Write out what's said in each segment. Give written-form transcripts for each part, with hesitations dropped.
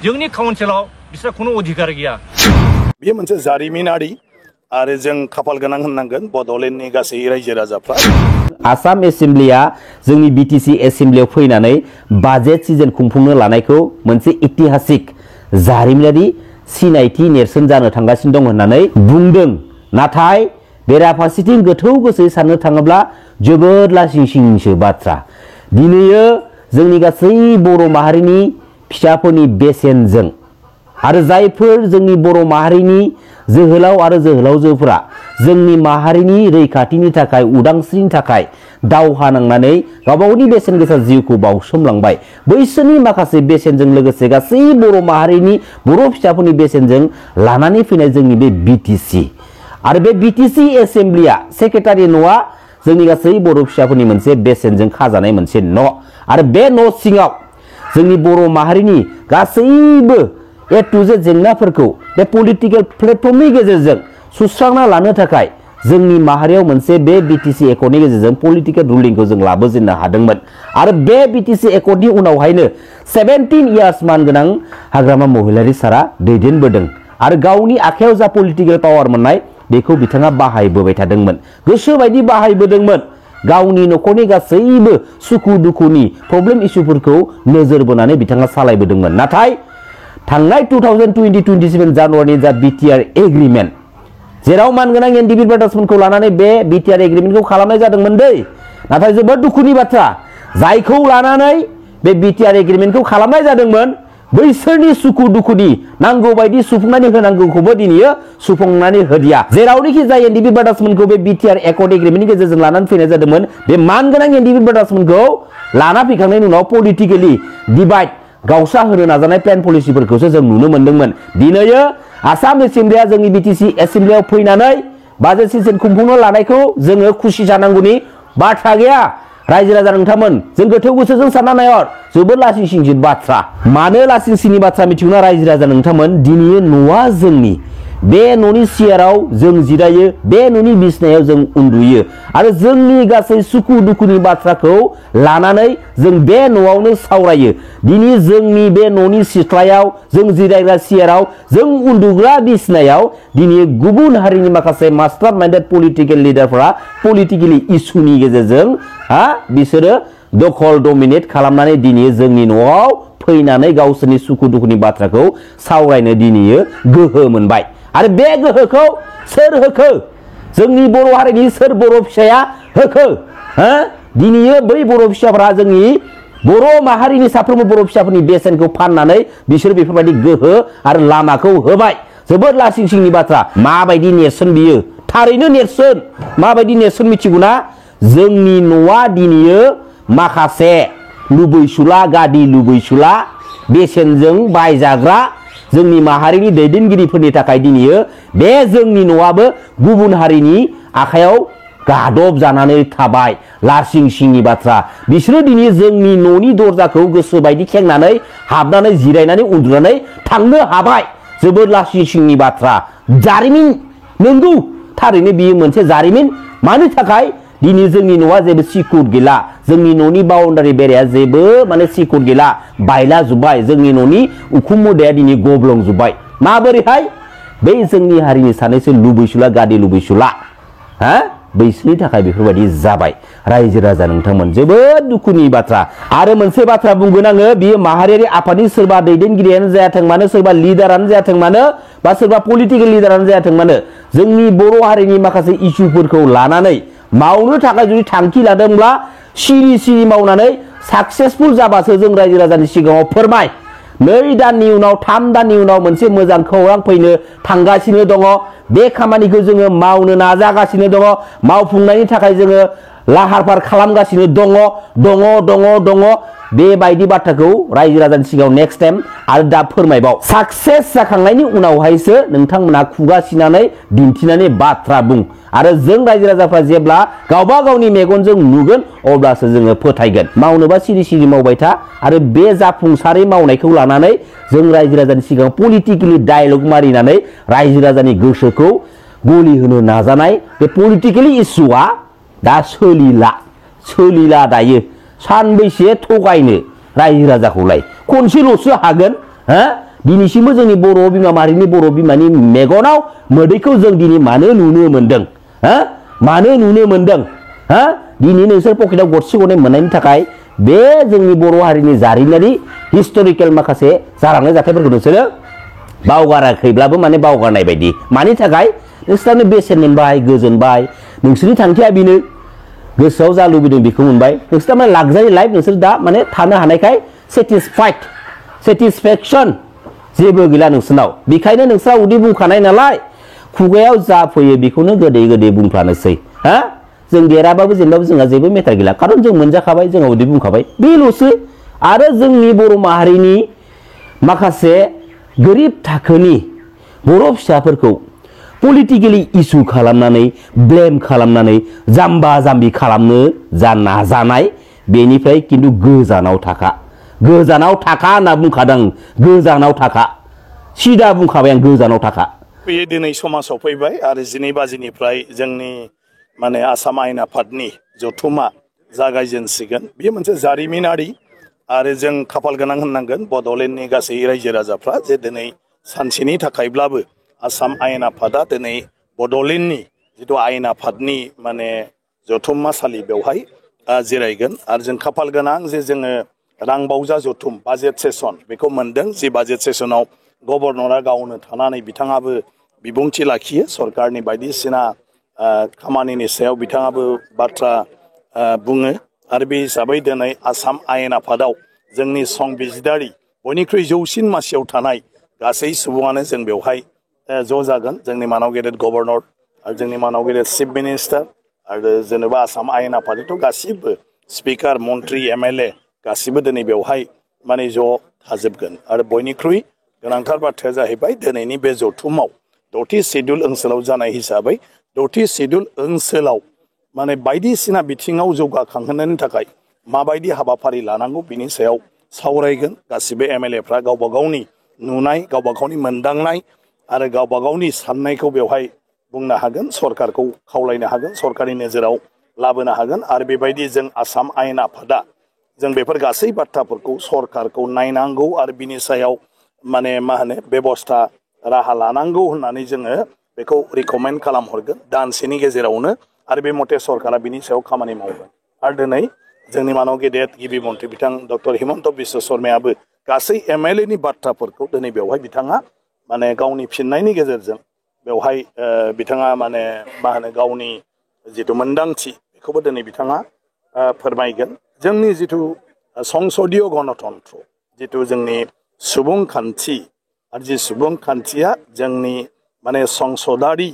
जोंनि काउन्सिलाव बिसोर खुनु अधिकार गैया। बेयो मोनसे जारिमिनारि आरो जों खाफाल गोनां होननांगोन बड'लेण्डनि गासै रायजो राजाफ्रा। आसाम एसेम्ब्लिया जोंनि बिटिसि एसेम्ब्लियाव फैनानै बाजेट सिजन खुंफुंनो लानायखौ मोनसे ऐतिहासिक जारिमिनारि सिनायथि नेरसोन जानो थांगासिनो दं होननानै बुंदों। नाथाय बेराफारसेथिं गोथौ गोसोयै साननो थाङोब्ला जोबोद लासिंसिंसो बाथ्रा। दिनैयो जोंनि गासै बर' माहारिनि फिसाफोरनि बेसेनजों आरो जायफोर जोंनि बर' माहारिनि जोहोलाव आरो जोहोलावजोफोरा जोंनि माहारिनि रैखाथिनि थाखाय उदांस्रिनि थाखाय दावहा नांनानै गावबागावनि बेसेन गोसा जिउखौ बावसोमलांबाय, बैसोरनि माखासे बेसेनजों लोगोसे गासै बर' माहारिनि बर' फिसाफोरनि बेसेनजों लानानै फैनाय जोंनि बे बिटिसि आरो बे बिटिसि एसेम्ब्लिया सेक्रेटारि न'आ जोंनि गासै बर' फिसाफोरनि मोनसे बेसेनजों खाजानाय मोनसे न' आरो बे न' सिङाव जोंनि बर' माहारिनि गासैबो ए टु जेड जेंनाफोरखौ बे पलिटिकेल प्लेटफर्मनि गेजेरजों सुस्रांना लानो थाखाय जोंनि माहारियाव मोनसे बे बिटिसि एकर्डनि गेजेरजों पलिटिकेल रुलिंखौ जों लाबोजेननो हादोंमोन आरो बे बिटिसि एकर्डनि उनावहायनो 17 इयार्स मानगोनां हाग्रामा महिलारि सारा दैदेनबोदों आरो गावनि आखायाव जा पलिटिकेल पावार मोननाय बेखौ बिथाङा बाहायबोबाय थादोंमोन, गोसो बायदि बाहायबोदोंमोन। गावनि न'खरनि गासैबो सुखु दुखुनि प्रब्लेम इस्युफोरखौ नोजोर बोनानै बिथाङा सालायबोदोंमोन। नाथाय थांनाय 2020-27 जानुवारिनि जा बिटिआर एग्रिमेन्ट, जेराव मानगोनां एनडिपि ब्रादार्समोनखौ लानानै बे बिटिआर एग्रिमेन्टखौ खालामनाय जादोंमोन दै। नाथाय जोबोद दुखुनि बाथ्रा, जायखौ लानानै बे बिटिआर एग्रिमेन्टखौ खालामनाय जादोंमोन बैसोरनि सुखु दुखुनि नांगौ बायदि सुफुंनानै होनांगौखौबो दिनैयो सुफुंनानै होदिया। जेरावनोखि जाय एनडिपि ब्रादार्समोनखौ बे बिटिआर एकर्ड एग्रिमेन्टनि गेजेरजों लानानै फैनाय जादोंमोन, बे मानगोनां एनडिपि ब्रादार्समोनखौ लाना फैखांनायनि उनाव पलिटिकेलि डिभाइड गावसा होनो नाजानाय प्लेन पलिसिफोरखौसो जों नुनो मोन्दोंमोन। दिनैयो आसाम एसेम्ब्लिया जोंनि बिटिसि एसेम्ब्लियाव फैनानै बाजेट सिजन खुंफुंनो लानायखौ जोङो खुसि जानांगौनि बाथ्रा गैया। रायजो राजा नोंथांमोन, जों गोथौ गोसोजों सानना नायहर, जोबोद लासिंसिंनि बाथ्रा। मानो लासिंसिंनि बाथ्रा मिथिगौना रायजो राजा नोंथांमोन? दिनै न'आ जोंनि, बे न'नि सियाराव जों जिरायो, बे न'नि बिसनायाव जों उन्दुयो आरो जोंनि गासै सुखु दुखुनि बाथ्राखौ लानानै जों बे न'आवनो सावरायो। दिनै जोंनि बे न'नि सिथ्लायाव, जों जिरायग्रा सियाराव, जों उन्दुग्रा बिसनायाव दिनै गुबुन हारिनि माखासे मास्टार माइन्डेड पलिटिकेल लिडारफोरा पलिटिकेलि इस्युनि गेजेरजों बिसोरो दखल डमिनेट खालामनानै दिनै जोंनि न'आव फैनानै गावसोरनि सुखु दुखुनि बाथ्राखौ सावरायनो दिनैयो गोहो मोनबाय। आरो बे गोहोखौ सोर होखो? जोंनि बर' हारिनि सोर बर' फिसाया होखो? दिनैयो बै बर' फिसाफोरा जोंनि बर' माहारिनि साफ्रोमबो बर' फिसाफोरनि बेसेनखौ फाननानै बिसोर बेफोरबायदि गोहो आरो लामाखौ होबाय। जोबोद लासिंसिंनि बाथ्रा। माबायदि नेरसोन बियो? थारैनो नेरसोन। माबायदि नेरसोन मिथिगौना? जोंनि न'आ दिनैयो माखासे लुबैसुला गादि लुबैसुला बेसेनजों बायजाग्रा जोंनि माहारिनि दैदेनगिरिफोरनि थाखाय दिनैयो बे जोंनि न'आबो गुबुन हारिनि आखायाव गादब जानानै थाबाय। लासिंसिंनि बाथ्रा। बिसोरो दिनै जोंनि न'नि दरजाखौ गोसो बायदि खेंनानै हाबनानै जिरायनानै उन्दुनानै थांनो हाबाय। जोबोद लासिंसिंनि बाथ्रा। जारिमिन, नंगौ, थारैनो बियो मोनसे जारिमिन। मानि थाखाय? दिनै जोंनि न'आ जेबो सिकुर गैला, जोंनि न'नि बाउन्डारि बेराया जेबो सिकुर गैला, बायला जोब्बाय। जोंनि न'नि उखुम मुदाया दिनै गब्लंजोब्बाय। माबोरैहाय? बै जोंनि हारिनि सानैसो लुबैसुला गादि लुबैसुला बैसोरनि थाखाय बेफोरबायदि जाबाय। रायजो राजा नोंथांमोन, जोबोद दुखुनि बाथ्रा। आरो मोनसे बाथ्रा बुंगोन आङो, बियो माहारियारि आफादनि सोरबा दैदेनगिरियानो जायाथों मानो, सोरबा लिडारानो जायाथों मानो, बा सोरबा पलिटिकेल लिडारानो जायाथों मानो, जोंनि बर' हारिनि माखासे इस्युफोरखौ लानानै मावनो थाखाय जुदि थांखि लादोंब्ला सिरि सिरि मावनानै साक्सेसफुल जाबासो जों रायजो राजानि सिगाङाव फोरमाय। 2 दाननि उनाव 3 दाननि उनाव मोनसे मोजां खौरां फैनो थांगासिनो दङ। बे खामानिखौ जोङो मावनो नाजागासिनो दङ, मावफुंनायनि थाखाय जोङो लाहार फाहार खालामगासिनो दङ। बेबायदि बाथ्राखौ रायजो राजानि सिगाङाव नेक्स्ट टाइम आरो दा फोरमायबाव। साक्सेस जाखांनायनि उनावहायसो नोंथांमोना खुगासिनानै दिन्थिनानै बाथ्रा बुं आरो जों रायजो राजाफ्रा जेब्ला गावबा गावनि मेगनजों नुगोन अब्लासो जोङो फोथायगोन। मावनोबा सिरि सिरि मावबाय था आरो बे जाफुंसारै मावनायखौ लानानै जों रायजो राजानि सिगाङाव पलिटिकेलि डायलग मारिनानै रायजो राजानि गोसोखौ गलि होनो नाजानाय बे पलिटिकेलि इस्युआ दा सोलिला दायो। सानबैसे थगायनो रायजो राजाखौलाय? खनसेल'सो हागोन। दिनैसिमबो जोंनि बर' बिमा माहारिनि बर' बिमानि मेगनाव मोदैखौ जों दिनै मानो नुनो मोनदों हा मानो नुनो मोनदों हा दिनै नोंसोर पकेटाव गरसे गरनै मोननायनि थाखाय बे जोंनि बर' हारिनि जारिमिनारि हिस्टरिकेल माखासे जालांनाय जाथायफोरखौ नोंसोरो बावगाराखैब्लाबो माने बावगारनाय बायदि मानि थाखाय नोंसोरनो बेसेन मोनबाय गोजोनबाय नोंसोरनि थांखिया बेनो गोसोआव जा लुबैदों बेखौ मोनबाय नोंसोर माने लाक्जारि लाइफ नोंसोर दा माने थानो हानायखाय सेटिसफेक्शन जेबो गैला नोंसोरनाव बेखायनो नोंस्रा उदै बुंखानाय नालाय खुगायाव जा फैयो बेखौनो गोदै गोदै बुंफ्लानोसै हा जों देराबाबो जेनबाबो जोंहा जेबो मेटार गैला खारन जों मोनजाखाबाय जोंहा उदै बुंखाबाय बेल'सो आरो जोंनि बर' माहारिनि माखासे गोरिब थाखोनि बर' फिसाफोरखौ पलिटिकेलि इसु खालामनानै ब्लेम खालामनानै जाम्बा जाम्बि खालामनो जा नाजानाय बेनिफ्राय खिन्थु गोजानाव थाखा होनना बुंखादों गोजानाव थाखा सिदा बुंखाबाय आं गोजानाव थाखा फैयो दिनै समाजाव फैबाय आरो 12 बाजिनिफ्राय जोंनि माने आसाम आयेन आफादनि जथुमा जागायजेनसिगोन बेयो मोनसे जारिमिनारि आरो जों खाफाल गोनां होननांगोन बड'लेण्डनि गासै रायजो राजाफ्रा जे दिनै सानसेनि थाखायब्लाबो आसाम आयेन आफादा दिनै बड'लेण्डनि जिथु आयेन आफादनि माने जथुम्मासालि बेवहाय जिरायगोन आरो जों खाफाल गोनां जे जोङो रांबावजा जथुम बाजेट सेसन बेखौ मोनदों जि बाजेट सेसनाव गभर्नरा गावनो थानानै बिथाङाबो बिबुंथि लाखियो सरकारनि बायदिसिना खामानिनि सायाव बिथाङाबो बाथ्रा बुङो आरो बे हिसाबै दिनै आसाम आयेन आफादाव जोंनि संबिजिदारि बयनिख्रुइ जौसिन मासियाव थानाय गासै सुबुङानो जों बेवहाय ज' जागोन जोंनि मानाव गेदेर गभर्नर आरो जोंनि मानाव गेदेर चिफ मिनिस्टार आरो जेनेबा आसाम आयेन आफादनिथ' गासिबो स्पिकार मन्त्रि एमएलए गासिबो दिनै बेवहाय माने ज' थाजोबगोन आरो बयनिख्रुइ गोनांथार बाथ्राया जाहैबाय दिनैनि बे जथुमाव 10थि सिडुल ओनसोलाव जानाय हिसाबै 10थि सिडुल ओनसोलाव माने बायदिसिना बिथिङाव जौगाखांहोनायनि थाखाय माबायदि हाबाफारि लानांगौ बिनि सायाव सावरायगोन गासिबो एमएलएफ्रा गावबा गावनि नुनाय गावबा गावनि मोनदांनाय आरो गावबा गावनि साननायखौ बेवहाय बुंनो हागोन सरकारखौ खावलायनो हागोन सरकारनि नोजोराव लाबोनो हागोन आरो बेबायदि जों आसाम आयेन आफादा जों बेफोर गासै बाथ्राफोरखौ सरकारखौ नायनांगौ आरो बिनि सायाव माने मा होनो बेबस्था राहा लानांगौ होननानै जोङो बेखौ रिकमेन्ड खालामहरगोन दानसेनि गेजेरावनो आरो बे मथे सरकारा बिनि सायाव खामानि मावगोन आरो दिनै जोंनि मानाव गेदेर गिबि मन्थ्रि बिथां डक्टर हिमन्त बिश्व शर्मायाबो गासै एमएलएनि बाथ्राफोरखौ दिनै बेवहाय बिथाङा माने गावनि फिननायनि गेजेरजों बेवहाय बिथाङा माने मा होनो गावनि जिथु मोनदांथि बेखौबो दिनै बिथाङा फोरमायगोन जोंनि जिथु संसदीय गणतन्त्र जिथु जोंनि सुबुंखान्थि आरो जि सुबुंखान्थिया जोंनि माने संसदारि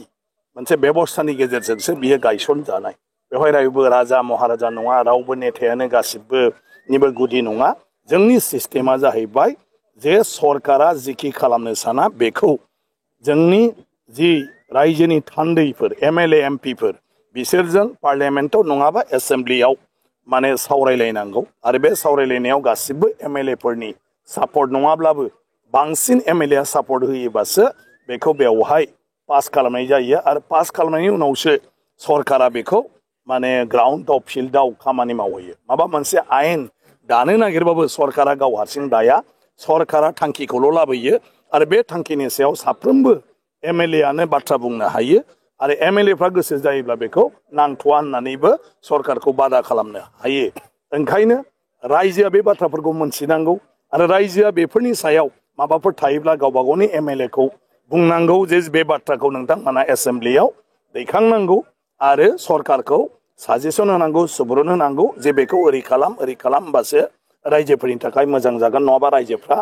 मोनसे बेबस्थानि गेजेरजोंसो बियो गायसनजानाय बेवहाय रावबो राजा महाराजा नङा रावबो नेतायानो गासिबोनिबो गुदि नङा जोंनि सिस्टेमा जाहैबाय जे सरकारा जिखि खालामनो साना बेखौ जोंनि जि रायजोनि थान्दैफोर एमएलए एमपिफोर बिसोरजों पार्लियामेन्टआव नङाबा एसेम्ब्लियाव माने सावरायलायनांगौ आरो बे सावरायलायनायाव गासिबो एमएलएफोरनि सापर्ट नङाब्लाबो बांसिन एमएलए सापर्ट होयोबासो बेखौ बेवहाय पास खालामनाय जायो आरो पास खालामनायनि उनावसो सरकारा बेखौ माने ग्राउन्डआव फिल्डआव खामानि मावहैयो माबा मोनसे आयेन दानो नागिरबाबो सरकारा गाव हारसिं दाया सरकारा थांखिखौल' लाबोयो आरो बे थांखिनि सायाव साफ्रोमबो एमएलएआनो बाथ्रा बुंनो हायो आरो एमएलएफ्रा गोसो जायोब्ला बेखौ नांथ'वा होननानैबो सरकारखौ बादा खालामनो हायो ओंखायनो रायजोआ बे बाथ्राफोरखौ मोनथिनांगौ आरो रायजोआ बेफोरनि सायाव माबाफोर थायोब्ला गावबा गावनि एमएलएखौ बुंनांगौ जे बे बाथ्राखौ नोंथांमोना एसेम्ब्लियाव दैखांनांगौ आरो सरकारखौ साजेसन होनांगौ सुबुरुन होनांगौ जे बेखौ ओरै खालाम होमबासो रायजोफोरनि थाखाय मोजां जागोन नङाबा रायजोफ्रा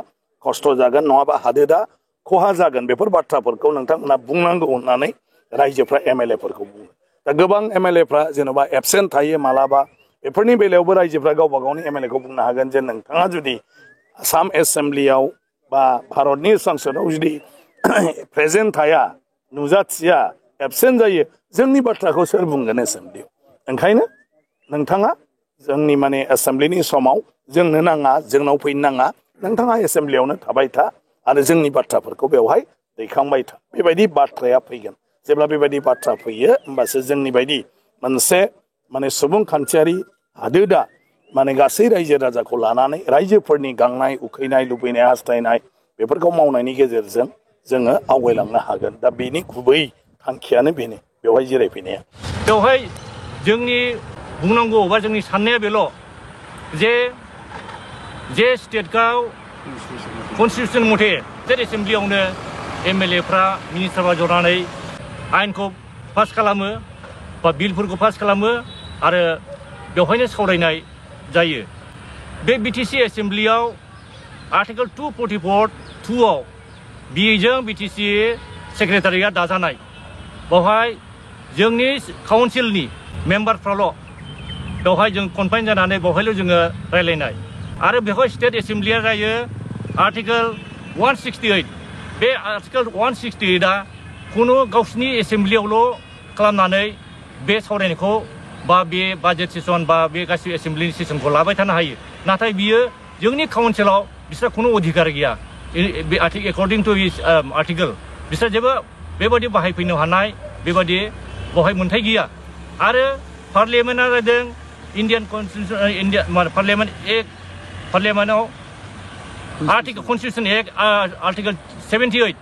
खस्थ' जागोन नङाबा हादोरा खहा जागोन बेफोर बाथ्राफोरखौ नोंथांमोना बुंनांगौ होननानै रायजोफ्रा एमएलएफोरखौ बुङो दा गोबां एमएलएफ्रा जेन'बा एबसेन्ट थायो मालाबा बेफोरनि बेलायावबो रायजोफ्रा गावबा गावनि एमएलएखौ बुंनो हागोन जे नोंथाङा जुदि आसाम एसेम्ब्लियाव बा भारतनि संसदआव जुदि प्रेजेन्ट थाया नुजाथिया एबसेन्ट जायो जोंनि बाथ्राखौ सोर बुंगोन एसेम्ब्लियाव ओंखायनो नोंथाङा जोंनि माने एसेम्ब्लिनि समाव जोंनो नाङा जोंनाव फैनो नाङा नोंथाङा एसेम्ब्लियावनो थाबाय था आरो जोंनि बाथ्राफोरखौ बेवहाय दैखांबाय था बेबायदि बाथ्राया फैगोन जेब्ला बेबायदि बाथ्रा फैयो होमबासो जोंनि बायदि मोनसे माने सुबुंखान्थियारि हादोरा माने गासै रायजो राजाखौ लानानै रायजोफोरनि गांनाय उखैनाय लुबैनाय हास्थायनाय बेफोरखौ मावनायनि गेजेरजों जोङो आवगायलांनो हागोन दा बेनि गुबै थांखियानो बेनो बेवहाय जिरायफैनाया बेवहाय जोंनि बुंनांगौ बा जोंनि साननाया बेल' जे स्टेटखौ कनस्टिटिउसन मथे स्टेट एसेम्ब्लियावनो एमएलएफ्रा मिनिस्टारफ्रा जनानै आयेनखौ पास खालामो बा बिलफोरखौ पास खालामो आरो बेवहायनो सावरायनाय जायो बे बिटिसि एसेम्ब्लियाव आर्टिकल 244(2) बेजों बिटिसि सेक्रेटारिया दाजानाय बेवहाय जोंनि काउन्सिलनि मेम्बारफ्राल' बेवहाय जों कनफाइन जानानै बेवहायल' जोङो रायलायनाय आरो बेवहाय स्टेट एसेम्ब्लिया जायो आर्टिकल 168 बे आर्टिकल 168आ खुनु गावसिनि एसेम्ब्लियावल' खालामनानै बे सावरायनायखौ बा बे बाजेट सेसन बा बे गासिबो एसेम्ब्लिनि सेसनखौ लाबाय थानो हायो नाथाय बियो जोंनि काउन्सिलाव बिसोरहा खुनु अधिकार गैया बे एकर्डिं टु हिस आर्टिकल बिसोर जेबो बेबायदि बाहायफैनो हानाय बेबायदि बेवहाय मोन्थाय गैया आरो पार्लियामेन्टआ जादों Indian constitution India parliament act पार्लियामेन्टआव आर्टिकल कनस्टिटिउसन एक्ट आर्टिकल 78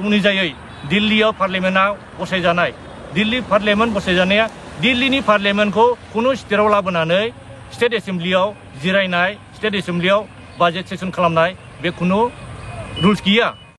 अनुजायै दिल्लीयाव पार्लियामेन्टआ बसायजानाय दिल्ली पार्लियामेन्ट बसायजानाया दिल्लीनि पार्लियामेन्टखौ खुनु स्टेटआव लाबोनानै स्टेट एसेम्ब्लियाव जिरायनाय स्टेट एसेम्ब्लियाव बाजेट सेसन खालामनाय बे खुनु रुल्स गैया